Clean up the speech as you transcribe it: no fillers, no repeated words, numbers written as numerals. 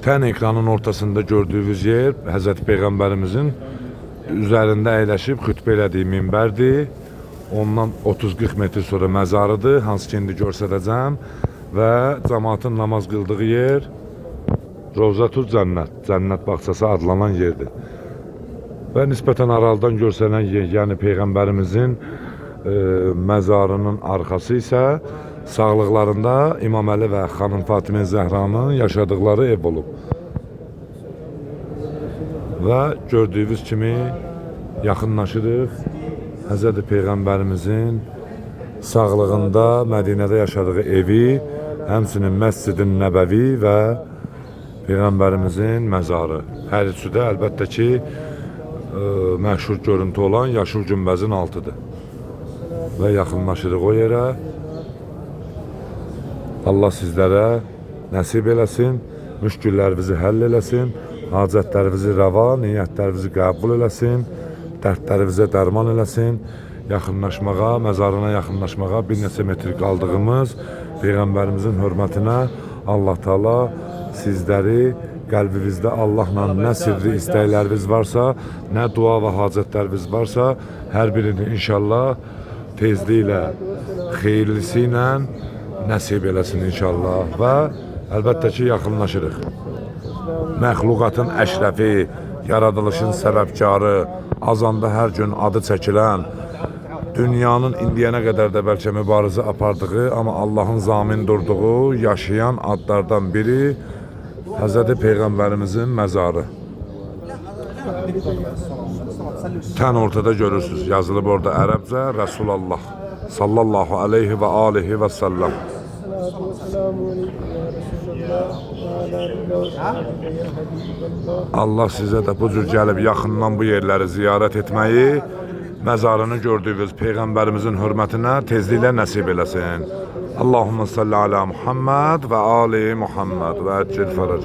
Tən ekranın ortasında gördüyünüz yer Həzrəti Peyğəmbərimizin üzərində əyləşib xütbə elədiyi minbərdir. Ondan 30-40 metr sonra məzarıdır, hansı ki indi göstərəcəm və cəmaatın namaz qıldığı yer Rovzatul Cənnət, Cənnət bağçası adlanan yerdir. Və nisbətən aralıdan görsənən yer, yəni Peyğəmbərimizin məzarının arxası isə sağlıqlarında İmam Əli və xanım Fatimə Zəhranın yaşadıkları ev olub. Və gördüyünüz kimi yaxınlaşırıq Həzrəti Peyğəmbərimizin sağlığında Mədinədə yaşadığı evi, həmçinin Məscid-i Nəbəvi və Peyğəmbərimizin məzarı. Hər üçü də əlbəttə ki, məşhur görüntü olan yaşıl günbəzin altıdır. Və yaxınlaşırıq o yerə. Allah sizlərə nəsib eləsin, müşküllərinizi həll eləsin, hacətlərinizi rəva, niyyətlərinizi qəbul eləsin, dərdlərinizə dərman eləsin. Yaxınlaşmağa, məzarına yaxınlaşmağa bir neçə metr qaldığımız Peyğəmbərimizin hörmətinə Allah Taala sizləri qəlbinizdə Allahla nə sirri istəkləriniz varsa, nə dua və hacətləriniz varsa, hər birini inşallah tezliklə, xeyirlisi ilə nəsib eləsin inşallah və əlbəttə ki, yaxınlaşırıq. Məxluqatın əşrəfi, yaradılışın səbəbkarı, azanda hər gün adı çəkilən, dünyanın indiyənə qədər də bəlkə mübarizə apardığı, amma Allahın zamin durduğu, yaşayan adlardan biri Həzrəti Peyğəmbərimizin məzarı. Tən ortada görürsünüz, yazılıb orada ərəbcə Rəsulallah sallallahu aleyhi və alihi və səlləm. Allah sizə də bu cür gəlib yaxından bu yerləri ziyarət etməyi, məzarını gördüyünüz Peyğəmbərimizin hörmətinə tezliklə nəsib eləsin. Allahümme salli ala Muhammed və ali Muhammed və əccil fərəcə.